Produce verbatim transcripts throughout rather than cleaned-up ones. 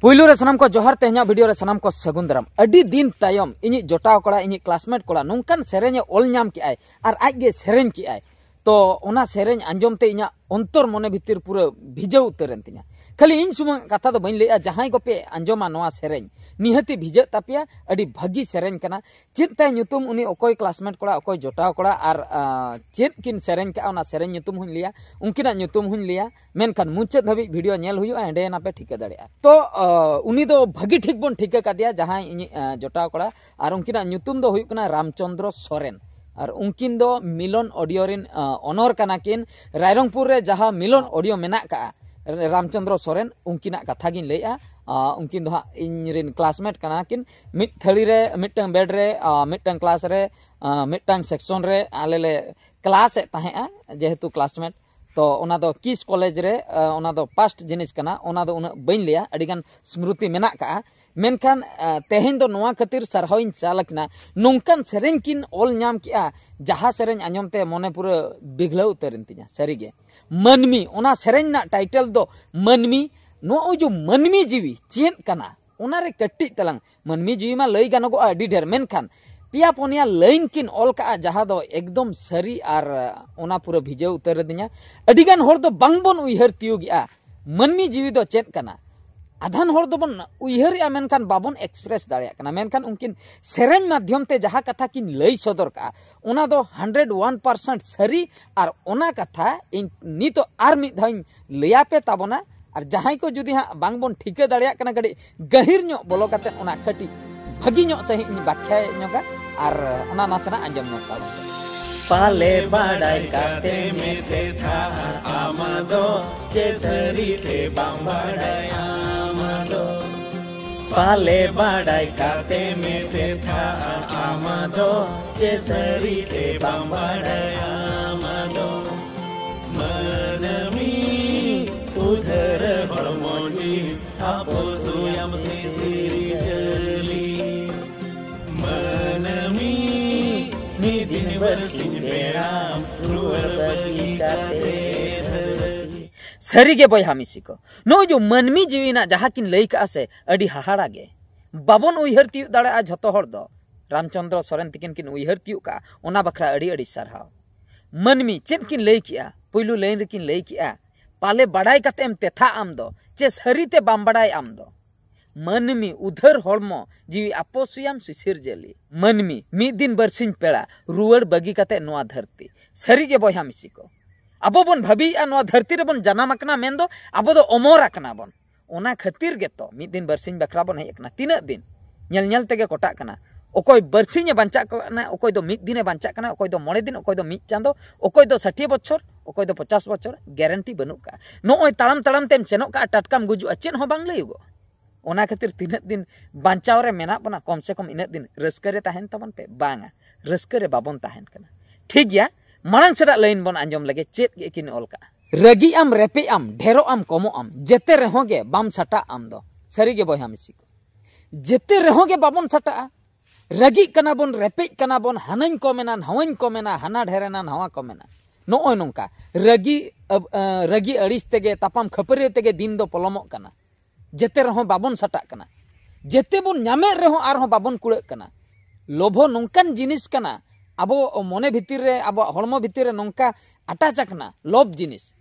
ᱯᱩᱭᱞᱩ ᱨᱮ ᱥᱟᱱᱟᱢ ᱠᱚ ᱡᱚᱦᱟᱨ, ᱛᱮᱦᱮᱧᱟᱜ ᱵᱷᱤᱰᱤᱭᱳ ᱨᱮ ᱥᱟᱱᱟᱢ ᱠᱚ ᱥᱟᱹᱜᱩᱱ ᱫᱟᱨᱟᱢ᱾ ᱟᱹᱰᱤ ᱫᱤᱱ ᱛᱟᱭᱚᱢ ᱤᱧᱤᱡ ᱡᱚᱴᱟᱣ ᱠᱚᱲᱟ, ᱤᱧᱤᱡ ᱠᱞᱟᱥᱢᱮᱴ ᱠᱚᱲᱟ ᱱᱚᱝᱠᱟᱱ ᱥᱮᱨᱮᱧ ᱮ ᱚᱞ ᱧᱟᱢ ᱠᱮᱜᱼᱟᱭ ᱟᱨ ᱟᱡ ᱜᱮ ᱥᱮᱨᱮᱧ ᱠᱮᱜᱼᱟᱭ᱾ ᱛᱚ ᱚᱱᱟ ᱥᱮᱨᱮᱧ ᱟᱸᱡᱚᱢ ᱛᱮ ᱤᱧᱟᱹᱜ ᱚᱱᱛᱚᱨ ᱢᱚᱱᱮ ᱵᱷᱤᱛᱤᱨ ᱯᱩᱨᱟᱹ ᱵᱷᱤᱡᱟᱹᱣ ᱩᱛᱟᱹᱨᱮᱱ ᱛᱤᱧᱟ᱾ ᱠᱷᱟᱹᱞᱤ ᱤᱧ ᱥᱩᱢᱩᱝ ᱠᱟᱛᱷᱟ ᱫᱚ ᱵᱟᱹᱧ ᱞᱟᱹᱭᱮᱜᱼᱟ, ᱡᱟᱦᱟᱸᱭ ᱠᱚᱯᱮ ᱟᱸᱡᱚᱢᱟ ᱱᱚᱣᱟ ᱥᱮᱨᱮᱧ, ᱱᱤᱦᱟᱹᱛᱤ ᱵᱷᱤᱡᱟᱹᱜ ᱛᱟᱯᱮᱭᱟ᱾ ᱟᱹᱰᱤ ᱵᱷᱟᱹᱜᱤ ᱥᱮᱨᱮᱧ ᱠᱟᱱᱟ᱾ ᱪᱮᱫ ᱛᱟᱭ ᱧᱩᱛᱩᱢ, ᱩᱱᱤ ᱚᱠᱚᱭ ᱠᱞᱟᱥᱢᱮᱴ ᱠᱚᱲᱟ, ᱚᱠᱚᱭ ᱡᱚᱴᱟᱣ ᱠᱚᱲᱟ, ᱟᱨ ᱟᱸ, ᱪᱮᱫ ᱠᱤᱱ ᱥᱮᱨᱮᱧ ᱠᱟᱜᱼᱟ, ᱚᱱᱟ ᱥᱮᱨᱮᱧ ᱧᱩᱛᱩᱢ ᱦᱚᱸᱧ ᱞᱟᱹᱭᱟ, ᱩᱱᱠᱤᱱᱟᱜ ᱧᱩᱛᱩᱢ ᱦᱚᱸᱧ ᱞᱟᱹᱭᱟ᱾ ᱢᱮᱱᱠᱷᱟᱱ ᱢᱩᱪᱟᱹᱫ ᱫᱷᱟᱹᱵᱤᱡ ᱵᱷᱤᱰᱤᱭᱳ ᱧᱮᱞ ᱦᱩᱭᱩᱜᱼᱟ, ᱮᱸᱰᱮ ᱱᱟᱯᱮ ᱴᱷᱤᱠᱟᱹ ᱫᱟᱲᱮᱭᱟᱜᱼᱟ᱾ ᱛᱚ ᱟᱸ, ᱩᱱᱤ ᱫᱚ ᱵᱷᱟᱹᱜᱤ ᱴᱷᱤᱠ ᱵᱚᱱ ᱴᱷᱤᱠᱟᱹ ᱠᱟᱫᱮᱭᱟ, ᱡᱟᱦᱟᱸᱭ ᱤᱧᱤᱡ ᱟᱸ, ᱡᱚᱴᱟᱣ ᱠᱚᱲᱟ, ᱟᱨ ᱩᱱᱠᱤᱱᱟᱜ ᱧᱩᱛᱩᱢ ᱫᱚ ᱦᱩᱭᱩᱜ ᱠᱟᱱᱟ ᱨᱟᱢᱪᱚᱸᱫᱽᱨᱚ ᱥᱚᱨᱮᱱ᱾ ᱟᱨ ᱩᱱᱠᱤᱱ ᱫᱚ ᱢᱤᱞᱚᱱ ᱚᱰᱤᱭᱳ ᱨᱮᱱ ᱟᱸ, ᱚᱱᱚᱨ ᱠᱟᱱᱟ ᱠᱤᱱ᱾ ᱨᱟᱭᱨᱚᱝᱯᱩᱨ ᱨᱮ ᱡᱟᱦᱟᱸ ᱢᱤᱞᱚᱱ ᱚᱰᱤᱭᱳ ᱢᱮᱱᱟᱜ ᱠᱟᱜᱼᱟ, ᱨᱟᱢᱪᱚᱸᱫᱽᱨᱚ ᱥᱚᱨᱮᱱ, ᱩᱱᱠᱤᱱᱟᱜ ᱠᱟᱛᱷᱟ ᱜᱤᱧ ᱞᱟᱹᱭᱮᱜᱼᱟ᱾ ᱟᱸ, ᱩᱱᱠᱤᱱ ᱫᱚ ᱦᱟᱸᱜ ᱤᱧ ᱨᱮᱱ ᱠᱞᱟᱥᱢᱮᱴ ᱠᱟᱱᱟ ᱠᱤᱱ᱾ ᱢᱤᱫ ᱛᱷᱟᱹᱲᱤ ᱨᱮ, ᱢᱤᱫᱴᱟᱝ ᱵᱮᱰ ᱨᱮ, ᱟᱸ, ᱢᱤᱫᱴᱟᱝ ᱠᱞᱟᱥ ᱨᱮ, ᱟᱸ, ᱢᱤᱫᱴᱟᱝ ᱥᱮᱠᱥᱚᱱ ᱨᱮ ᱟᱞᱮ ᱞᱮ ᱠᱞᱟᱥᱮᱫ ᱛᱟᱦᱮᱸᱜᱼᱟ, ᱡᱮᱦᱮᱛᱩ ᱠᱞᱟᱥᱢᱮᱴ᱾ ᱛᱚ ᱚᱱᱟ ᱫᱚ ᱠᱤᱥ ᱠᱚᱞᱮᱡᱽ ᱨᱮ, ᱟᱸ, ᱚᱱᱟ ᱫᱚ ᱯᱟᱥᱴ ᱡᱤᱱᱤᱥ ᱠᱟᱱᱟ, ᱚᱱᱟ ᱫᱚ ᱩᱱᱟᱹᱜ ᱵᱟᱹᱧ ᱞᱟᱹᱭᱟ, ᱟᱹᱰᱤᱜᱟᱱ ᱥᱢᱨᱩᱛᱤ ᱢᱮᱱᱟᱜ ᱠᱟᱜᱼᱟ᱾ ᱢᱮᱱᱠᱷᱟᱱ ᱟᱸ, ᱛᱮᱦᱮᱧ ᱫᱚ ᱱᱚᱣᱟ ᱠᱷᱟᱹᱛᱤᱨ ᱥᱟᱨᱦᱟᱣᱤᱧ ᱪᱟᱞ ᱟᱹᱠᱤᱱᱟ, ᱱᱚᱝᱠᱟᱱ ᱥᱮᱨᱮᱧ ᱠᱤᱱ ᱚᱞ ᱧᱟᱢ ᱠᱮᱜᱼᱟ, ᱡᱟᱦᱟᱸ ᱥᱮᱨᱮᱧ ᱟᱸᱡᱚᱢ ᱛᱮ ᱢᱚᱱᱮ ᱯᱩᱨᱟᱹ ᱵᱤᱜᱷᱞᱟᱹᱣ ᱩᱛᱟᱹᱨᱮᱱ ᱛᱤᱧᱟ᱾ ᱥᱟᱹᱨᱤᱜᱮ, ᱢᱟᱹᱱᱢᱤ, ᱚᱱᱟ ᱥᱮᱨᱮᱧ ᱨᱮᱱᱟᱜ ᱴᱟᱭᱴᱮᱞ ᱫᱚ ᱢᱟᱹᱱᱢᱤ᱾ ᱱᱚᱜᱼᱚᱭ ᱡᱮ ᱢᱟᱹᱱᱢᱤ ᱡᱤᱣᱤ ᱪᱮᱫ ᱠᱟᱱᱟ, ᱚᱱᱟᱨᱮ ᱠᱟᱹᱴᱤᱡ ᱛᱟᱞᱟᱝ, ᱢᱟᱹᱱᱢᱤ ᱡᱤᱣᱤ ᱢᱟ ᱞᱟᱹᱭ ᱜᱟᱱᱚᱜᱚᱜᱼᱟ ᱟᱹᱰᱤ ᱰᱷᱮᱨ, ᱢᱮᱱᱠᱷᱟᱱ ᱯᱮᱭᱟ ᱯᱩᱱᱭᱟ ᱞᱟᱭᱤᱱ ᱠᱤᱱ ᱚᱞ ᱠᱟᱜᱼᱟ, ᱡᱟᱦᱟᱸ ᱫᱚ ᱮᱠᱫᱚᱢ ᱥᱟᱹᱨᱤ, ᱟᱨ ᱚᱱᱟ ᱯᱩᱨᱟᱹ ᱵᱷᱤᱡᱟᱹᱣ ᱩᱛᱟᱹᱨ ᱟᱹᱫᱤᱧᱟ᱾ ᱟᱹᱰᱤᱜᱟᱱ ᱦᱚᱲ ᱫᱚ ᱵᱟᱝᱵᱚᱱ ᱩᱭᱦᱟᱹᱨ ᱛᱤᱭᱳᱜᱮᱜᱼᱟ ᱢᱟᱹᱱᱢᱤ ᱡᱤᱣᱤ ᱫᱚ ᱪᱮᱫ ᱠᱟᱱᱟ᱾ ᱟᱫᱷᱟᱱ ᱦᱚᱲ ᱫᱚᱵᱚᱱ ᱩᱭᱦᱟᱹᱨᱮᱜᱼᱟ, ᱢᱮᱱᱠᱷᱟᱱ ᱵᱟᱵᱚᱱ ᱮᱠᱥᱯᱨᱮᱥ ᱫᱟᱲᱮᱭᱟᱜ ᱠᱟᱱᱟ᱾ ᱢᱮᱱᱠᱷᱟᱱ ᱩᱱᱠᱤᱱ ᱥᱮᱨᱮᱧ ᱢᱟᱫᱽᱫᱷᱚᱢ ᱛᱮ ᱡᱟᱦᱟᱸ ᱠᱟᱛᱷᱟ ᱠᱤᱱ ᱞᱟᱹᱭ ᱥᱚᱫᱚᱨ ᱠᱟᱜᱼᱟ, ᱚᱱᱟ ᱫᱚ ᱦᱟᱱᱰᱨᱮᱰ ᱣᱟᱱ ᱯᱟᱨᱥᱮᱱᱴ ᱥᱟᱹᱨᱤ᱾ ᱟᱨ ᱚᱱᱟ ᱠᱟᱛᱷᱟ ᱤᱧ ᱱᱤᱛᱚᱜ ᱟᱨ ᱢᱤᱫ ᱫᱷᱟᱣ ᱤᱧ ᱞᱟᱹᱭᱟᱯᱮ ᱛᱟᱵᱚᱱᱟ᱾ ᱟᱨ ᱡᱟᱦᱟᱸᱭ ᱠᱚ ᱡᱩᱫᱤ ᱦᱟᱸᱜ ᱵᱟᱝᱵᱚᱱ ᱴᱷᱤᱠᱟᱹ ᱫᱟᱲᱮᱭᱟᱜ ᱠᱟᱱᱟ, ᱠᱟᱹᱴᱤᱡ ᱜᱟᱹᱦᱤᱨ ᱧᱚᱜ ᱵᱚᱞᱚ ᱠᱟᱛᱮ ᱚᱱᱟ ᱠᱟᱹᱴᱤᱡ ᱵᱷᱟᱹᱜᱤ ᱧᱚᱜ ᱥᱟᱺᱦᱤᱡ ᱤᱧ ᱵᱟᱠᱷᱭᱟ ᱧᱚᱜᱟ, ᱟᱨ ᱚᱱᱟ ᱱᱟᱥᱮᱱᱟᱜ ᱟᱸᱡᱚᱢ ᱧᱚᱜ ᱛᱟᱵᱚᱱ ᱯᱮ᱾ ᱯᱟᱞᱮ ᱵᱟᱰᱟᱭ ᱠᱟᱛᱮ ᱢᱮᱛᱮ ᱛᱷᱟ ᱟᱢ ᱫᱚ, ᱪᱮ ᱥᱟᱹᱨᱤ ᱛᱮ ᱵᱟᱢ ᱵᱟᱰᱟᱭ ᱟᱢ ᱫᱚ᱾ ᱯᱟᱞᱮ ᱵᱟᱰᱟᱭ ᱠᱟᱛᱮ ᱢᱮᱛᱮ ᱛᱷᱟ ᱟᱢ ᱫᱚ, ᱪᱮ ᱥᱟᱹᱨᱤ ᱛᱮ ᱵᱟᱢ ᱵᱟᱰᱟᱭ ᱟᱢ ᱫᱚ᱾ ᱢᱟᱹᱱᱢᱤ ᱩᱫᱷᱟᱹᱨ ᱦᱚᱲᱢᱚ ᱡᱤᱣᱤ ᱟᱯᱚᱥᱩᱭᱟᱢ ᱥᱤᱥᱤᱨ ᱡᱟᱹᱞᱤ᱾ ᱢᱟᱹᱱᱢᱤ ᱢᱤᱫ ᱫᱤᱱ ᱵᱟᱨᱥᱤᱧ ᱵᱮᱲᱟᱢ ᱨᱩᱣᱟᱹᱲ ᱵᱟᱹᱜᱤ ᱠᱟᱛᱮ ᱫᱷᱟᱹᱨᱛᱤ᱾ ᱥᱟᱹᱨᱤᱜᱮ ᱵᱚᱭᱦᱟ ᱢᱤᱥᱤ ᱠᱚ, ᱱᱚᱜᱼᱚᱭ ᱡᱮ ᱢᱟᱹᱱᱢᱤ ᱡᱤᱣᱤ ᱨᱮᱱᱟᱜ ᱡᱟᱦᱟᱸ ᱠᱤᱱ ᱞᱟᱹᱭ ᱠᱟᱜᱼᱟ ᱥᱮ, ᱟᱹᱰᱤ ᱦᱟᱦᱟᱲᱟ ᱜᱮ᱾ ᱵᱟᱵᱚᱱ ᱩᱭᱦᱟᱹᱨ ᱛᱤᱭᱳᱜ ᱫᱟᱲᱮᱭᱟᱜᱼᱟ ᱡᱷᱚᱛᱚ ᱦᱚᱲ ᱫᱚ᱾ ᱨᱟᱢᱪᱚᱸᱫᱽᱨᱚ ᱥᱚᱨᱮᱱ ᱛᱤᱠᱤᱱ ᱠᱤᱱ ᱩᱭᱦᱟᱹᱨ ᱛᱤᱭᱳᱜ ᱠᱟᱜᱼᱟ, ᱚᱱᱟ ᱵᱟᱠᱷᱨᱟ ᱟᱹᱰᱤ ᱟᱹᱰᱤ ᱥᱟᱨᱦᱟᱣ᱾ ᱢᱟᱹᱱᱢᱤ ᱪᱮᱫ ᱠᱤᱱ ᱞᱟᱹᱭ ᱠᱮᱜᱼᱟ? ᱯᱩᱭᱞᱩ ᱞᱟᱭᱤᱱ ᱨᱮᱠᱤᱱ ᱞᱟᱹᱭ ᱠᱮᱜᱼᱟ, "ᱯᱟᱞᱮ ᱵᱟᱲᱟᱭ ᱠᱟᱛᱮ ᱮᱢ ᱛᱮᱛᱷᱟ ᱟᱢ ᱫᱚ, ᱪᱮ ᱥᱟᱹᱨᱤ ᱛᱮ ᱵᱟᱢ ᱵᱟᱲᱟᱭ ᱟᱢ ᱫᱚ?" ᱢᱟᱹᱱᱢᱤ ᱩᱫᱷᱟᱹᱨ ᱦᱚᱲᱢᱚ ᱡᱤᱣᱤ ᱟᱯᱚᱥᱩᱭᱟᱢ ᱥᱤᱥᱤᱨ ᱡᱟᱹᱞᱤ᱾ ᱢᱟᱹᱱᱢᱤ ᱢᱤᱫ ᱫᱤᱱ ᱵᱟᱹᱨᱥᱤᱧ ᱯᱮᱲᱟ ᱨᱩᱣᱟᱹᱲ ᱵᱟᱹᱜᱤ ᱠᱟᱛᱮ ᱱᱚᱣᱟ ᱫᱷᱟᱹᱨᱛᱤ᱾ ᱥᱟᱹᱨᱤ ᱜᱮ ᱵᱚᱭᱦᱟ ᱢᱤᱥᱤ ᱠᱚ, ᱟᱵᱚ ᱵᱚᱱ ᱵᱷᱟᱹᱵᱤᱭᱮᱜᱼᱟ ᱱᱚᱣᱟ ᱫᱷᱟᱹᱨᱛᱤ ᱨᱮᱵᱚᱱ ᱡᱟᱱᱟᱢ ᱟᱠᱟᱱᱟ ᱢᱮᱱᱫᱚ ᱟᱵᱚ ᱫᱚ ᱚᱢᱚᱨ ᱟᱠᱟᱱᱟ ᱵᱚᱱ᱾ ᱚᱱᱟ ᱠᱷᱟᱹᱛᱤᱨ ᱜᱮᱛᱚ ᱢᱤᱫ ᱫᱤᱱ ᱵᱟᱹᱨᱥᱤᱧ ᱵᱟᱠᱷᱨᱟ ᱵᱚᱱ ᱦᱮᱡ ᱟᱠᱟᱱᱟ᱾ ᱛᱤᱱᱟᱹᱜ ᱫᱤᱱ? ᱧᱮᱞ ᱧᱮᱞ ᱛᱮᱜᱮ ᱠᱚᱴᱟᱜ ᱠᱟᱱᱟ᱾ ᱚᱠᱚᱭ ᱵᱟᱹᱨᱥᱤᱧᱮ ᱵᱟᱧᱪᱟᱜ ᱠᱟᱱᱟ, ᱚᱠᱚᱭ ᱫᱚ ᱢᱤᱫ ᱫᱤᱱᱮ ᱵᱟᱧᱪᱟᱜ ᱠᱟᱱᱟ, ᱚᱠᱚᱭ ᱫᱚ ᱢᱚᱬᱮ ᱫᱤᱱ, ᱚᱠᱚᱭ ᱫᱚ ᱢᱤᱫ ᱪᱟᱸᱫᱚ, ᱚᱠᱚᱭ ᱫᱚ ᱥᱟᱴᱷᱤᱭᱟᱹ ᱵᱚᱪᱷᱚᱨ, ᱚᱠᱚᱭ ᱫᱚ ᱯᱚᱪᱟᱥ ᱵᱚᱪᱷᱚᱨ, ᱜᱮᱨᱮᱱᱴᱤ ᱵᱟᱹᱱᱩᱜ ᱠᱟᱜᱼᱟ᱾ ᱱᱚᱜᱼᱚᱭ ᱛᱟᱲᱟᱢ ᱛᱟᱲᱟᱢ ᱛᱮᱢ ᱥᱮᱱᱚᱜ ᱠᱟᱜᱼᱟ, ᱴᱟᱴᱠᱟᱢ ᱜᱩᱡᱩᱜᱼᱟ, ᱪᱮᱫ ᱦᱚᱸ ᱵᱟᱝ ᱞᱟᱹᱭᱚᱜᱚᱜᱼᱟ᱾ ᱚᱱᱟ ᱠᱷᱟᱹᱛᱤᱨ ᱛᱤᱱᱟᱹᱜ ᱫᱤᱱ ᱵᱟᱧᱪᱟᱣ ᱨᱮ ᱢᱮᱱᱟᱜ ᱵᱚᱱᱟ, ᱠᱚᱢ ᱥᱮ ᱠᱚᱢ ᱤᱱᱟᱹᱜ ᱫᱤᱱ ᱨᱟᱹᱥᱠᱟᱹ ᱨᱮ ᱛᱟᱦᱮᱱ ᱛᱟᱵᱚᱱ ᱯᱮ᱾ ᱵᱟᱝᱟ, ᱨᱟᱹᱥᱠᱟᱹ ᱨᱮ ᱵᱟᱵᱚᱱ ᱛᱟᱦᱮᱱ ᱠᱟᱱᱟ᱾ ᱴᱷᱤᱠ ᱜᱮᱭᱟ, ᱢᱟᱲᱟᱝ ᱥᱮᱫᱟᱜ ᱞᱟᱭᱤᱱ ᱵᱚᱱ ᱟᱸᱡᱚᱢ ᱞᱮᱜᱮ, ᱪᱮᱫ ᱜᱮ ᱠᱤᱱ ᱚᱞ ᱠᱟᱜᱼᱟ᱾ ᱨᱟᱹᱜᱤᱜ ᱟᱢ, ᱨᱮᱯᱮᱡ ᱟᱢ, ᱰᱷᱮᱨᱚᱜ ᱟᱢ, ᱠᱚᱢᱚᱜ ᱟᱢ, ᱡᱮᱛᱮ ᱨᱮᱦᱚᱸ ᱜᱮ ᱵᱟᱢ ᱥᱟᱴᱟᱜ ᱟᱢ ᱫᱚ᱾ ᱥᱟᱹᱨᱤ ᱜᱮ ᱵᱚᱭᱦᱟ ᱢᱤᱥᱤ ᱠᱚ, ᱡᱮᱛᱮ ᱨᱮᱦᱚᱸ ᱜᱮ ᱵᱟᱵᱚᱱ ᱥᱟᱴᱟᱜᱼᱟ᱾ ᱨᱟᱹᱜᱤᱜ ᱠᱟᱱᱟ ᱵᱚᱱ, ᱨᱮᱯᱮᱡ ᱠᱟᱱᱟ ᱵᱚᱱ, ᱦᱟᱱᱟᱧ ᱠᱚ ᱢᱮᱱᱟ, ᱱᱟᱣᱟᱧ ᱠᱚ ᱢᱮᱱᱟ, ᱦᱟᱱᱟ ᱰᱷᱮᱨᱮᱱᱟ, ᱱᱟᱣᱟ ᱠᱚ ᱢᱮᱱᱟ᱾ ᱱᱚᱜᱼᱚᱭ ᱱᱚᱝᱠᱟ ᱨᱟᱹᱜᱤ, ᱟᱹᱵ-, ᱟᱹ, ᱨᱟᱹᱜᱤ ᱟᱹᱲᱤᱥ ᱛᱮᱜᱮ, ᱛᱟᱯᱟᱢ ᱠᱷᱟᱹᱯᱟᱹᱨᱤ ᱛᱮᱜᱮ ᱫᱤᱱ ᱫᱚ ᱯᱚᱞᱚᱢᱚᱜ ᱠᱟᱱᱟ᱾ ᱡᱮᱛᱮ ᱨᱮᱦᱚᱸ ᱵᱟᱵᱚᱱ ᱥᱟᱴᱟᱜ ᱠᱟᱱᱟ᱾ ᱡᱮᱛᱮ ᱵᱚᱱ ᱧᱟᱢᱮᱫ ᱨᱮᱦᱚᱸ ᱟᱨᱦᱚᱸ ᱵᱟᱵᱚᱱ ᱠᱩᱲᱟᱹᱜ ᱠᱟᱱᱟ᱾ ᱞᱳᱵᱷᱚ ᱱᱚᱝᱠᱟᱱ ᱡᱤᱱᱤᱥ ᱠᱟᱱᱟ, ᱟᱵᱚ ᱢᱚᱱᱮ ᱵᱷᱤᱛᱤᱨ ᱨᱮ, ᱟᱵᱚᱣᱟᱜ ᱦᱚᱲᱢᱚ ᱵᱷᱤᱛᱤᱨ ᱨᱮ ᱱᱚᱝᱠᱟ ᱟᱴᱟᱪ ᱟᱠᱟᱱᱟ ᱞᱳᱵᱷ ᱡᱤᱱᱤᱥ᱾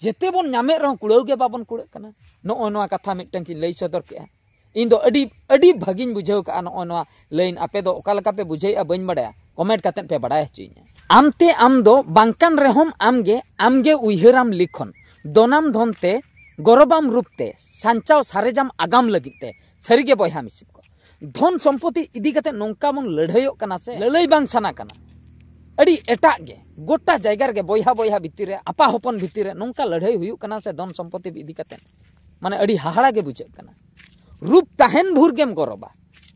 ᱡᱮᱛᱮ ᱵᱚᱱ ᱧᱟᱢᱮᱫ ᱨᱮᱦᱚᱸ ᱠᱩᱲᱟᱹᱣ ᱜᱮ ᱵᱟᱵᱚᱱ ᱠᱩᱲᱟᱹᱜ ᱠᱟᱱᱟ᱾ ᱱᱚᱜᱼᱚᱭ ᱱᱚᱣᱟ ᱠᱟᱛᱷᱟ ᱢᱤᱫᱴᱟᱝ ᱠᱤᱱ ᱞᱟᱹᱭ ᱥᱚᱫᱚᱨ ᱠᱮᱜᱼᱟ᱾ ᱤᱧ ᱫᱚ ᱟᱹᱰᱤ, ᱟᱹᱰᱤ ᱵᱷᱟᱹᱜᱤᱧ ᱵᱩᱡᱷᱟᱹᱣ ᱠᱟᱜᱼᱟ ᱱᱚᱜᱼᱚᱭ ᱱᱚᱣᱟ ᱞᱟᱭᱤᱱ᱾ ᱟᱯᱮ ᱫᱚ ᱚᱠᱟ ᱞᱮᱠᱟ ᱯᱮ ᱵᱩᱡᱷᱟᱹᱣᱮᱫᱼᱟ ᱵᱟᱹᱧ ᱵᱟᱲᱟᱭᱟ, ᱠᱚᱢᱮᱱᱴ ᱠᱟᱛᱮᱫ ᱯᱮ ᱵᱟᱲᱟᱭ ᱦᱚᱪᱚᱭᱤᱧᱟ᱾ ᱟᱢᱛᱮ ᱟᱢ ᱫᱚ ᱵᱟᱝᱠᱟᱱ ᱨᱮᱦᱚᱸᱢ ᱟᱢᱜᱮ, ᱟᱢᱜᱮ ᱩᱭᱦᱟᱹᱨᱟᱢ ᱞᱤᱠᱷᱚᱱ, ᱫᱚᱱᱟᱢ ᱫᱷᱚᱱ ᱛᱮ, ᱜᱚᱨᱚᱵᱟᱢ ᱨᱩᱯ ᱛᱮ, ᱥᱟᱧᱪᱟᱣ ᱥᱟᱨᱮᱡᱟᱢ ᱟᱜᱟᱢ ᱞᱟᱹᱜᱤᱫ ᱛᱮ᱾ ᱥᱟᱹᱨᱤᱜᱮ ᱵᱚᱭᱦᱟ ᱢᱤᱥᱤ ᱠᱚ, ᱫᱷᱚᱱ ᱥᱚᱢᱯᱚᱛᱤ ᱤᱫᱤ ᱠᱟᱛᱮ ᱱᱚᱝᱠᱟ ᱵᱚᱱ ᱞᱟᱹᱲᱦᱟᱹᱭᱚᱜ ᱠᱟᱱᱟ ᱥᱮ, ᱞᱟᱹᱞᱟᱹᱭ ᱵᱟᱝ ᱥᱟᱱᱟ ᱠᱟᱱᱟ᱾ ᱟᱹᱰᱤ ᱮᱴᱟᱜ ᱜᱮ, ᱜᱚᱴᱟ ᱡᱟᱭᱜᱟ ᱨᱮᱜᱮ ᱵᱚᱭᱦᱟ ᱵᱚᱭᱦᱟ ᱵᱷᱤᱛᱤᱨ ᱨᱮ, ᱟᱯᱟ ᱦᱚᱯᱚᱱ ᱵᱷᱤᱛᱤᱨ ᱨᱮ ᱱᱚᱝᱠᱟ ᱞᱟᱹᱲᱦᱟᱹᱭ ᱦᱩᱭᱩᱜ ᱠᱟᱱᱟ ᱥᱮ ᱫᱷᱚᱱ ᱥᱚᱢᱯᱚᱛᱤ ᱤᱫᱤ ᱠᱟᱛᱮ, ᱢᱟᱱᱮ ᱟᱹᱰᱤ ᱦᱟᱦᱟᱲᱟ ᱜᱮ ᱵᱩᱡᱷᱟᱹᱜ ᱠᱟᱱᱟ᱾ ᱨᱩᱯ ᱛᱟᱦᱮᱱ ᱵᱷᱳᱨ ᱜᱮᱢ ᱜᱚᱨᱚᱵᱟ᱾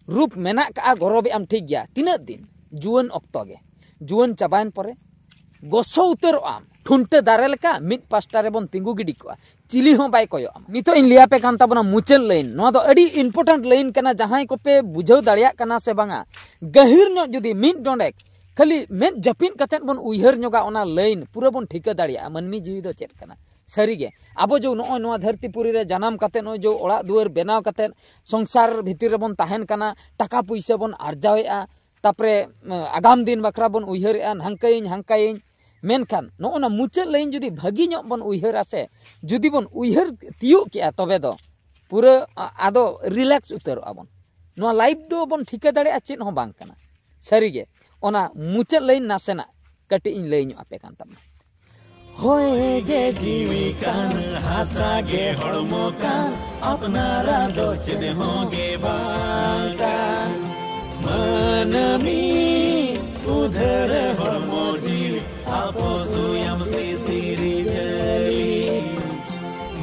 ᱨᱩᱯ ᱢᱮᱱᱟᱜ ᱠᱟᱜᱼᱟ, ᱜᱚᱨᱚᱵᱮᱜ ᱟᱢ, ᱴᱷᱤᱠ ᱜᱮᱭᱟ᱾ ᱛᱤᱱᱟᱹᱜ ᱫᱤᱱ? ᱡᱩᱣᱟᱹᱱ ᱚᱠᱛᱚ ᱜᱮ᱾ ᱡᱩᱣᱟᱹᱱ ᱪᱟᱵᱟᱭᱮᱱ ᱯᱚᱨᱮ ᱜᱚᱥᱚ ᱩᱛᱟᱹᱨᱚᱜ ᱟᱢ᱾ ᱴᱷᱩᱱᱴᱟᱹ ᱫᱟᱨᱮ ᱞᱮᱠᱟ ᱢᱤᱫ ᱯᱟᱥᱴᱟ ᱨᱮᱵᱚᱱ ᱛᱤᱸᱜᱩ ᱜᱤᱰᱤ ᱠᱚᱜᱼᱟ, ᱪᱤᱞᱤ ᱦᱚᱸ ᱵᱟᱭ ᱠᱚᱭᱚᱜ ᱟᱢᱟ᱾ ᱱᱤᱛᱚᱜ ᱤᱧ ᱞᱟᱹᱭ ᱟᱯᱮ ᱠᱟᱱ ᱛᱟᱵᱚᱱᱟ ᱢᱩᱪᱟᱹᱫ ᱞᱟᱭᱤᱱ᱾ ᱱᱚᱣᱟ ᱫᱚ ᱟᱹᱰᱤ ᱤᱢᱯᱚᱨᱴᱮᱱᱴ ᱞᱟᱭᱤᱱ ᱠᱟᱱᱟ᱾ ᱡᱟᱦᱟᱸᱭ ᱠᱚᱯᱮ ᱵᱩᱡᱷᱟᱹᱣ ᱫᱟᱲᱮᱭᱟᱜ ᱠᱟᱱᱟ ᱥᱮ ᱵᱟᱝᱟ, ᱜᱟᱹᱦᱤᱨ ᱧᱚᱜ ᱡᱩᱫᱤ ᱢᱤᱫ ᱰᱚᱸᱰᱮᱠ ᱠᱷᱟᱹᱞᱤ ᱢᱮᱫ ᱡᱟᱹᱯᱤᱫ ᱠᱟᱛᱮᱫ ᱵᱚᱱ ᱩᱭᱦᱟᱹᱨ ᱧᱚᱜᱟ, ᱚᱱᱟ ᱞᱟᱭᱤᱱ ᱯᱩᱨᱟᱹ ᱵᱚᱱ ᱴᱷᱤᱠᱟᱹ ᱫᱟᱲᱮᱭᱟᱜᱼᱟ ᱢᱟᱹᱱᱢᱤ ᱡᱤᱣᱤ ᱫᱚ ᱪᱮᱫ ᱠᱟᱱᱟ᱾ ᱥᱟᱹᱨᱤᱜᱮ ᱟᱵᱚ ᱡᱮ ᱱᱚᱜᱼᱚᱭ ᱱᱚᱣᱟ ᱫᱷᱟᱹᱨᱛᱤ ᱯᱩᱨᱤ ᱨᱮ ᱡᱟᱱᱟᱢ ᱠᱟᱛᱮ ᱱᱚᱜᱼᱚᱭ ᱡᱮ ᱚᱲᱟᱜ ᱫᱩᱣᱟᱹᱨ ᱵᱮᱱᱟᱣ ᱠᱟᱛᱮ ᱥᱚᱝᱥᱟᱨ ᱵᱷᱤᱛᱤᱨ ᱨᱮᱵᱚᱱ ᱛᱟᱦᱮᱱ ᱠᱟᱱᱟ, ᱴᱟᱠᱟ ᱯᱩᱭᱥᱟᱹ ᱵᱚᱱ ᱟᱨᱡᱟᱣᱮᱫᱼᱟ, ᱛᱟᱯᱚᱨᱮ ᱮᱸ, ᱟᱜᱟᱢ ᱫᱤᱱ ᱵᱟᱠᱷᱨᱟ ᱵᱚᱱ ᱩᱭᱦᱟᱹᱨᱮᱫᱼᱟ, ᱱᱷᱟᱝᱠᱟᱭᱟᱹᱧ ᱦᱟᱝᱠᱟᱭᱟᱹᱧ᱾ ᱢᱮᱱᱠᱷᱟᱱ ᱱᱚᱜᱼᱚ ᱱᱟ ᱢᱩᱪᱟᱹᱫ ᱞᱟᱭᱤᱱ ᱡᱩᱫᱤ ᱵᱷᱟᱹᱜᱤ ᱧᱚᱜ ᱵᱚᱱ ᱩᱭᱦᱟᱹᱨᱟ ᱥᱮ, ᱡᱩᱫᱤ ᱵᱚᱱ ᱩᱭᱦᱟᱹᱨ ᱛᱤᱭᱳᱜ ᱠᱮᱜᱼᱟ, ᱛᱚᱵᱮ ᱫᱚ ᱯᱩᱨᱟᱹ ᱟ- ᱟᱫᱚ ᱨᱤᱞᱮᱠᱥ ᱩᱛᱟᱹᱨᱚᱜᱼᱟ ᱵᱚᱱ᱾ ᱱᱚᱣᱟ ᱞᱟᱭᱤᱯᱷ ᱫᱚ ᱵᱚᱱ ᱴᱷᱤᱠᱟᱹ ᱫᱟᱲᱮᱭᱟᱜᱼᱟ ᱪᱮᱫ ᱦᱚᱸ ᱵᱟᱝ ᱠᱟᱱᱟ᱾ ᱥᱟᱹᱨᱤᱜᱮ ᱚᱱᱟ ᱢᱩᱪᱟᱹᱫ ᱞᱟᱭᱤᱱ ᱱᱟᱥᱮᱱᱟᱜ ᱠᱟᱹᱴᱤᱡ ᱤᱧ ᱞᱟᱹᱭ ᱧᱚᱜ ᱟᱯᱮ ᱠᱟᱱ ᱛᱟᱵᱚᱱᱟ᱾ ᱦᱚᱭ ᱜᱮ ᱡᱤᱣᱤ ᱠᱟᱱ, ᱦᱟᱥᱟ ᱜᱮ ᱦᱚᱲᱢᱚ ᱠᱟᱱ, ᱟᱯᱱᱟᱨᱟᱜ ᱫᱚ ᱪᱮᱫ ᱦᱚᱸ ᱜᱮ ᱵᱟᱝ ᱠᱟᱱ᱾ ᱢᱟᱹᱱᱢᱤ ᱩᱫᱷᱟᱹᱨ ᱦᱚᱲᱢᱚ ᱡᱤᱣᱤ, ᱟᱯᱚᱥᱩᱭᱟᱢ ᱥᱤᱥᱤᱨ ᱡᱟᱹᱞᱤ᱾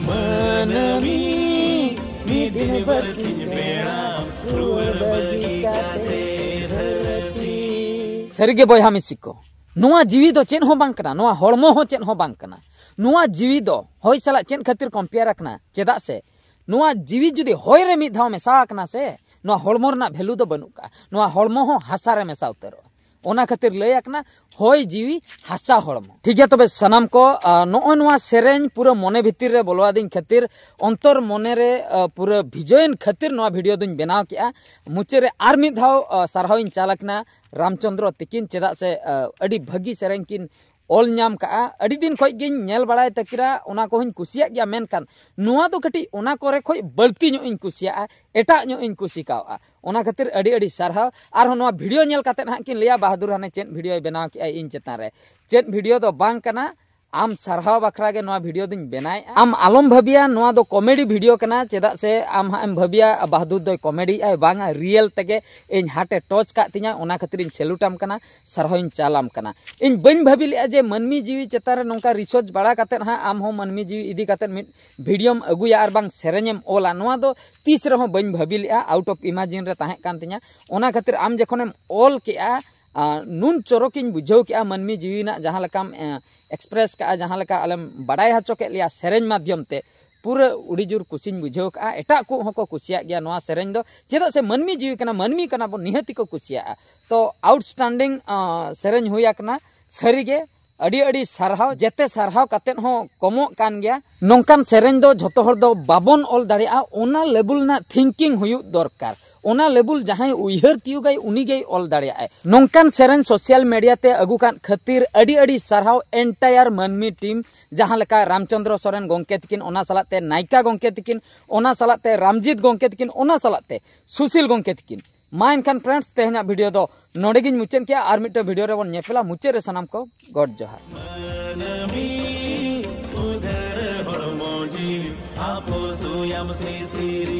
ᱢᱟᱹᱱᱢᱤ ᱢᱤᱫ ᱫᱤᱱ ᱵᱟᱹᱨᱥᱤᱧ ᱵᱮᱲᱟ, ᱨᱩᱣᱟᱹᱲ ᱵᱟᱹᱜᱤ ᱠᱟᱛᱮ ᱫᱷᱟᱹᱨᱛᱤ᱾ ᱥᱟᱹᱨᱤᱜᱮ ᱵᱚᱭᱦᱟ ᱢᱤᱥᱤ ᱠᱚ, ᱱᱚᱣᱟ ᱡᱤᱣᱤ ᱫᱚ ᱪᱮᱫ ᱦᱚᱸ ᱵᱟᱝ ᱠᱟᱱᱟ, ᱱᱚᱣᱟ ᱦᱚᱲᱢᱚ ᱦᱚᱸ ᱪᱮᱫ ᱦᱚᱸ ᱵᱟᱝ ᱠᱟᱱᱟ᱾ ᱱᱚᱣᱟ ᱡᱤᱣᱤ ᱫᱚ ᱦᱚᱭ ᱥᱟᱞᱟᱜ ᱪᱮᱫ ᱠᱷᱟᱹᱛᱤᱨ ᱠᱚᱢᱯᱮᱭᱟᱨ ᱟᱠᱟᱱᱟ? ᱪᱮᱫᱟᱜ ᱥᱮ ᱱᱚᱣᱟ ᱡᱤᱣᱤ ᱡᱩᱫᱤ ᱦᱚᱭ ᱨᱮ ᱢᱤᱫ ᱫᱷᱟᱣ ᱢᱮᱥᱟ ᱟᱠᱟᱱᱟ ᱥᱮ, ᱱᱚᱣᱟ ᱦᱚᱲᱢᱚ ᱨᱮᱱᱟᱜ ᱵᱷᱮᱞᱩ ᱫᱚ ᱵᱟᱹᱱᱩᱜ ᱠᱟᱜᱼᱟ᱾ ᱱᱚᱣᱟ ᱦᱚᱲᱢᱚ ᱦᱚᱸ ᱦᱟᱥᱟ ᱨᱮ ᱢᱮᱥᱟ ᱩᱛᱟᱹᱨᱚᱜᱼᱟ᱾ ᱚᱱᱟ ᱠᱷᱟᱹᱛᱤᱨ ᱞᱟᱹᱭ ᱟᱠᱟᱱᱟ ᱦᱚᱭ ᱡᱤᱣᱤ ᱦᱟᱥᱟ ᱦᱚᱲᱢᱚ᱾ ᱴᱷᱤᱠ ᱜᱮᱭᱟ, ᱛᱚᱵᱮ ᱥᱟᱱᱟᱢ ᱠᱚ, ᱟ, ᱱᱚᱜᱼᱚᱭ ᱱᱚᱣᱟ ᱥᱮᱨᱮᱧ ᱯᱩᱨᱟᱹ ᱢᱚᱱᱮ ᱵᱷᱤᱛᱤᱨ ᱨᱮ ᱵᱚᱞᱚ ᱟᱹᱫᱤᱧ ᱠᱷᱟᱹᱛᱤᱨ, ᱚᱱᱛᱚᱨ ᱢᱚᱱᱮ ᱨᱮ, ᱟ, ᱯᱩᱨᱟᱹ ᱵᱷᱤᱡᱟᱹᱣᱮᱱ ᱠᱷᱟᱹᱛᱤᱨ ᱱᱚᱣᱟ ᱵᱷᱤᱰᱤᱭᱳ ᱫᱚᱧ ᱵᱮᱱᱟᱣ ᱠᱮᱜᱼᱟ᱾ ᱢᱩᱪᱟᱹᱫ ᱨᱮ ᱟᱨ ᱢᱤᱫ ᱫᱷᱟᱣ, ᱟ, ᱥᱟᱨᱦᱟᱣ ᱤᱧ ᱪᱟᱞ ᱟᱠᱤᱱᱟ ᱨᱟᱢᱪᱚᱸᱫᱽᱨᱚ ᱛᱤᱠᱤᱱ, ᱪᱮᱫᱟᱜ ᱥᱮ, ᱟ, ᱟᱹᱰᱤ ᱵᱷᱟᱹᱜᱤ ᱥᱮᱨᱮᱧ ᱠᱤᱱ ᱚᱞ ᱧᱟᱢ ᱠᱟᱜᱼᱟ᱾ ᱟᱹᱰᱤ ᱫᱤᱱ ᱠᱷᱚᱡ ᱜᱤᱧ ᱧᱮᱞ ᱵᱟᱲᱟᱭ ᱛᱟᱹᱠᱤᱱᱟ, ᱚᱱᱟ ᱠᱚᱦᱚᱸᱧ ᱠᱩᱥᱤᱭᱟᱜ ᱜᱮᱭᱟ, ᱢᱮᱱᱠᱷᱟᱱ ᱱᱚᱣᱟ ᱫᱚ ᱠᱟᱹᱴᱤᱡ ᱚᱱᱟ ᱠᱚᱨᱮ ᱠᱷᱚᱡ ᱵᱟᱹᱲᱛᱤ ᱧᱚᱜ ᱤᱧ ᱠᱩᱥᱤᱭᱟᱜᱼᱟ, ᱮᱴᱟᱜ ᱧᱚᱜ ᱤᱧ ᱠᱩᱥᱤ ᱠᱟᱣᱜᱼᱟ᱾ ᱚᱱᱟ ᱠᱷᱟᱹᱛᱤᱨ ᱟᱹᱰᱤ ᱟᱹᱰᱤ ᱥᱟᱨᱦᱟᱣ᱾ ᱟᱨᱦᱚᱸ ᱱᱚᱣᱟ ᱵᱷᱤᱰᱤᱭᱳ ᱧᱮᱞ ᱠᱟᱛᱮᱫ ᱦᱟᱸᱜ ᱠᱤᱱ ᱞᱟᱹᱭᱟ, "ᱵᱟᱦᱟᱫᱩᱨ ᱦᱟᱱᱮ ᱪᱮᱫ ᱵᱷᱤᱰᱤᱭᱳᱭ ᱵᱮᱱᱟᱣ ᱠᱮᱜᱼᱟ ᱤᱧ ᱪᱮᱛᱟᱱ ᱨᱮ?" ᱪᱮᱫ ᱵᱷᱤᱰᱤᱭᱳ ᱫᱚ ᱵᱟᱝ ᱠᱟᱱᱟ, ᱟᱢ ᱥᱟᱨᱦᱟᱣ ᱵᱟᱠᱷᱨᱟ ᱜᱮ ᱱᱚᱣᱟ ᱵᱷᱤᱰᱤᱭᱳ ᱫᱚᱧ ᱵᱮᱱᱟᱣᱮᱫᱼᱟ᱾ ᱟᱢ ᱟᱞᱚᱢ ᱵᱷᱟᱹᱵᱤᱭᱟ ᱱᱚᱣᱟ ᱫᱚ ᱠᱚᱢᱮᱰᱤ ᱵᱷᱤᱰᱤᱭᱳ ᱠᱟᱱᱟ, ᱪᱮᱫᱟᱜ ᱥᱮ ᱟᱢ ᱦᱟᱸᱜ ᱮᱢ ᱵᱷᱟᱹᱵᱤᱭᱟ ᱵᱟᱦᱟᱫᱩᱨ ᱫᱚᱭ ᱠᱚᱢᱮᱰᱤᱭᱮᱫᱼᱟᱭ, ᱵᱟᱝᱟ, ᱨᱤᱭᱮᱞ ᱛᱮᱜᱮ ᱤᱧ ᱦᱟᱨᱴ ᱮ ᱴᱚᱪ ᱠᱟᱜ ᱛᱤᱧᱟ, ᱚᱱᱟ ᱠᱷᱟᱹᱛᱤᱨ ᱤᱧ ᱥᱮᱞᱩᱴ ᱟᱢ ᱠᱟᱱᱟ, ᱥᱟᱨᱦᱟᱣ ᱤᱧ ᱪᱟᱞ ᱟᱢ ᱠᱟᱱᱟ᱾ ᱤᱧ ᱵᱟᱹᱧ ᱵᱷᱟᱹᱵᱤ ᱞᱮᱜᱼᱟ ᱡᱮ ᱢᱟᱹᱱᱢᱤ ᱡᱤᱣᱤ ᱪᱮᱛᱟᱱ ᱨᱮ ᱱᱚᱝᱠᱟ ᱨᱤᱥᱟᱨᱪ ᱵᱟᱲᱟ ᱠᱟᱛᱮᱫ ᱦᱟᱸᱜ ᱟᱢ ᱦᱚᱸ ᱢᱟᱹᱱᱢᱤ ᱡᱤᱣᱤ ᱤᱫᱤ ᱠᱟᱛᱮᱫ ᱢᱤᱫ ᱵᱷᱤᱰᱤᱭᱳᱢ ᱟᱹᱜᱩᱭᱟ ᱟᱨ ᱵᱟᱝ ᱥᱮᱨᱮᱧᱮᱢ ᱚᱞᱟ, ᱱᱚᱣᱟ ᱫᱚ ᱛᱤᱥ ᱨᱮᱦᱚᱸ ᱵᱟᱹᱧ ᱵᱷᱟᱹᱵᱤ ᱞᱮᱜᱼᱟ, ᱟᱣᱩᱴ ᱚᱯᱷ ᱤᱢᱟᱡᱤᱱ ᱨᱮ ᱛᱟᱦᱮᱸ ᱠᱟᱱ ᱛᱤᱧᱟ᱾ ᱚᱱᱟ ᱠᱷᱟᱹᱛᱤᱨ ᱟᱢ ᱡᱚᱠᱷᱚᱱᱮᱢ ᱚᱞ ᱠᱮᱜᱼᱟ, ᱟᱨ ᱱᱩᱱ ᱪᱚᱨᱚᱠᱤᱧ ᱵᱩᱡᱷᱟᱹᱣ ᱠᱮᱜᱼᱟ, ᱢᱟᱹᱱᱢᱤ ᱡᱤᱣᱤ ᱨᱮᱱᱟᱜ ᱡᱟᱦᱟᱸ ᱞᱮᱠᱟᱢ, ᱮ, ᱮᱠᱥᱯᱨᱮᱥ ᱠᱟᱜᱼᱟ, ᱡᱟᱦᱟᱸ ᱞᱮᱠᱟ ᱟᱞᱮᱢ ᱵᱟᱰᱟᱭ ᱦᱚᱪᱚ ᱠᱮᱫ ᱞᱮᱭᱟ ᱥᱮᱨᱮᱧ ᱢᱟᱫᱽᱫᱷᱚᱢ ᱛᱮ, ᱯᱩᱨᱟᱹ ᱟᱹᱰᱤ ᱡᱳᱨ ᱠᱩᱥᱤᱧ ᱵᱩᱡᱷᱟᱹᱣ ᱠᱟᱜᱼᱟ᱾ ᱮᱴᱟᱜ ᱠᱚ ᱦᱚᱸᱠᱚ ᱠᱩᱥᱤᱭᱟᱜ ᱜᱮᱭᱟ ᱱᱚᱣᱟ ᱥᱮᱨᱮᱧ ᱫᱚ, ᱪᱮᱫᱟᱜ ᱥᱮ ᱢᱟᱹᱱᱢᱤ ᱡᱤᱣᱤ ᱠᱟᱱᱟ, ᱢᱟᱹᱱᱢᱤ ᱠᱟᱱᱟ ᱵᱚᱱ, ᱱᱤᱦᱟᱹᱛᱤ ᱠᱚ ᱠᱩᱥᱤᱭᱟᱜᱼᱟ᱾ ᱛᱚ ᱟᱣᱩᱴᱥᱴᱟᱱᱰᱤᱝ, ᱟ, ᱥᱮᱨᱮᱧ ᱦᱩᱭ ᱟᱠᱟᱱᱟ ᱥᱟᱹᱨᱤᱜᱮ᱾ ᱟᱹᱰᱤ ᱟᱹᱰᱤ ᱥᱟᱨᱦᱟᱣ᱾ ᱡᱮᱛᱮ ᱥᱟᱨᱦᱟᱣ ᱠᱟᱛᱮᱫ ᱦᱚᱸ ᱠᱚᱢᱚᱜ ᱠᱟᱱ ᱜᱮᱭᱟ᱾ ᱱᱚᱝᱠᱟᱱ ᱥᱮᱨᱮᱧ ᱫᱚ ᱡᱷᱚᱛᱚ ᱦᱚᱲ ᱫᱚ ᱵᱟᱵᱚᱱ ᱚᱞ ᱫᱟᱲᱮᱭᱟᱜᱼᱟ᱾ ᱚᱱᱟ ᱞᱮᱵᱩᱞ ᱨᱮᱱᱟᱜ ᱛᱷᱤᱝᱠᱤᱝ ᱦᱩᱭᱩᱜ ᱫᱚᱨᱠᱟᱨ᱾ ᱚᱱᱟ ᱞᱮᱵᱩᱞ ᱡᱟᱦᱟᱸᱭ ᱩᱭᱦᱟᱹᱨ ᱛᱤᱭᱩᱜᱟᱭ, ᱩᱱᱤᱜᱮᱭ ᱚᱞ ᱫᱟᱲᱮᱭᱟᱜᱼᱟᱭ᱾ ᱱᱚᱝᱠᱟᱱ ᱥᱮᱨᱮᱧ ᱥᱳᱥᱟᱞ ᱢᱤᱰᱤᱭᱟ ᱛᱮ ᱟᱹᱜᱩ ᱠᱟᱱ ᱠᱷᱟᱹᱛᱤᱨ ᱟᱹᱰᱤ ᱟᱹᱰᱤ ᱥᱟᱨᱦᱟᱣ ᱮᱱᱴᱟᱭᱟᱨ ᱢᱟᱹᱱᱢᱤ ᱴᱤᱢ, ᱡᱟᱦᱟᱸ ᱞᱮᱠᱟ ᱨᱟᱢᱪᱚᱸᱫᱽᱨᱚ ᱥᱚᱨᱮᱱ ᱜᱚᱢᱠᱮ ᱛᱤᱠᱤᱱ, ᱚᱱᱟ ᱥᱟᱞᱟᱜ ᱛᱮ ᱱᱟᱭᱠᱟ ᱜᱚᱢᱠᱮ ᱛᱤᱠᱤᱱ, ᱚᱱᱟ ᱥᱟᱞᱟᱜ ᱛᱮ ᱨᱟᱢᱡᱤᱛ ᱜᱚᱢᱠᱮ ᱛᱤᱠᱤᱱ, ᱚᱱᱟ ᱥᱟᱞᱟᱜ ᱛᱮ ᱥᱩᱥᱤᱞ ᱜᱚᱢᱠᱮ ᱛᱤᱠᱤᱱ᱾ ᱢᱟ ᱮᱱᱠᱷᱟᱱ ᱯᱷᱨᱮᱱᱰᱥ, ᱛᱮᱦᱮᱧᱟᱜ ᱵᱷᱤᱰᱤᱭᱳ ᱫᱚ ᱱᱚᱰᱮ ᱜᱤᱧ ᱢᱩᱪᱟᱹᱫ ᱠᱮᱜᱼᱟ᱾ ᱟᱨ ᱢᱤᱫᱴᱟᱝ ᱵᱷᱤᱰᱤᱭᱳ ᱨᱮᱵᱚᱱ ᱧᱮᱯᱮᱞᱟ᱾ ᱢᱩᱪᱟᱹᱫ ᱨᱮ ᱥᱟᱱᱟᱢ ᱠᱚ ᱜᱚᱰ ᱡᱚᱦᱟᱨ᱾ ᱢᱟᱹᱱᱢᱤ ᱩᱫᱷᱟᱹᱨ ᱦᱚᱲᱢᱚ ᱡᱤᱣᱤ ᱟᱯᱚᱥᱩᱭᱟᱢ ᱥᱤᱥᱤᱨ